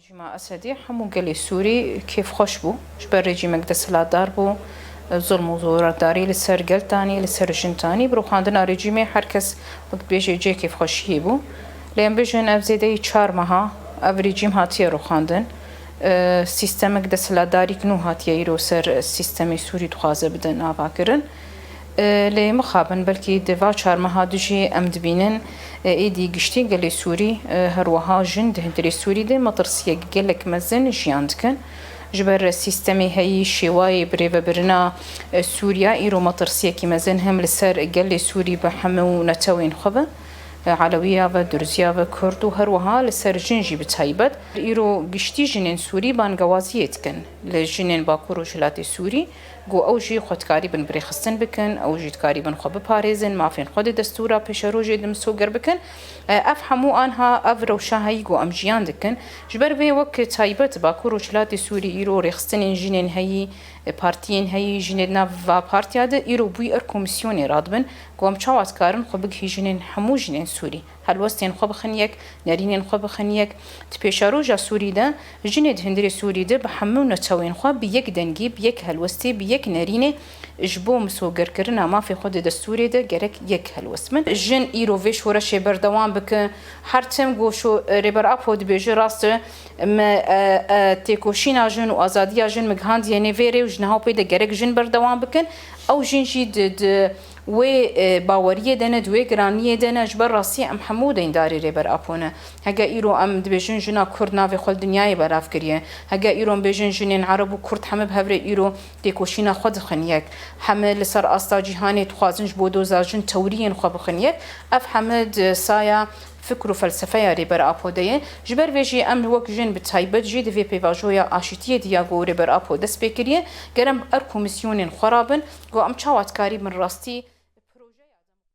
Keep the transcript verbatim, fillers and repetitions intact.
Rejîma Esedî hemû gelê Sûrî kêfxweş bû. Ji ber rejîmek desthilatdar bû, zulm û zordarî li ser gel tanî, li ser jin tanî. Bi rûxandina rejîmê her kes wek dibêje cihê kêfxweşiyê bû. Lê em bêjin ev zêdeyî çar meha ev rejîm hatiye rûxandin. E, sîstemek desthilatdarîk nû hatiye îro ser sîstemê Sûrî dixwaze bide nava kirin. E, lê mixabin, belkî di va çar meha de jî em dibînin, e, êdî giştî gelê Sûrî, e, her wiha jin di hundirê Sûrî de metirsiyek gelek mezin jiyan dikin. Ji ber sîstemê heyî, şêwayê birêvebirina, e, Sûriya îro metirsiyekî mezin hem li ser gelê Sûrî bi hemû netewên xwe be, e, Elewiya ve, Durziya ve, Kurd û her wiha li ser jin jî bi taybet. Îro giştî jinên Sûrî bangewaziyê dikin li jinên Bakur Rojhilatê Sûrî. Ku ew jî xwe dikarîbin bi rêxistin bikin, ew jî dikarîbin xwe biparêzin, mafên xwe di destûra pêşerojê de misoger bikin. E, ev hemû anha ev rewşa heyî ku em jiyan dikin. Ji ber vê wek taybet Bakur Rojhilatê Sûrî îro rêxistinên jinên heyî, e, partiyên heyî, jinê di nav va partiya de îro bûyî er komîsyonê radibin ku em çawa dikarin xwe bigihîjinin hemû jinên Sûrî. Helwestên xwe bixin yek, nerînên xwe bixin yek. Di pêşeroja Sûrî de, jinê di hundirê Sûrî de bi hemû neçewên xwe bi yek dengî, bi yek helwestê, bi yek nerînê ji bo misogerkirina mafê xwe di destûrê de gerek yek helwest bin. Jin îro vê şoreşê berdewam bike. Her tim ku şo-, Rêber Apo dibêje rast e, me, e, e, têkoşîna jin û azadiya jin me gihandiye nê vê rê û ji niha pê de gerek jin berdewam bikin. Ew jin jî di, di, wê, e, baweriyê de ne, di wê giraniyê de ne, ji ber rastî em hemû deyndarê Rêber Apo ne. Hege îro em dibêjin jina Kurd navê xwe li dinyayê belav kiriye, hege îro em bêjin jinên Ereb û Kurd heme bi hev re îro têkoşîna xwe dixin yek, heme li ser asta cîhanê dixwazin ji bo doza jin tewriyên xwe bixin yek, ev heme di saya fikr û felsefeya Rêber Apo de ye. Ji ber vê jî em wek jin bi taybet jî di vê pêvajoya aşîtiyê de ya ku Rêber Apo dest pê kiriye, ger em bi er komîsyonên xwe rabin, ku em çawa dikarîbin rastî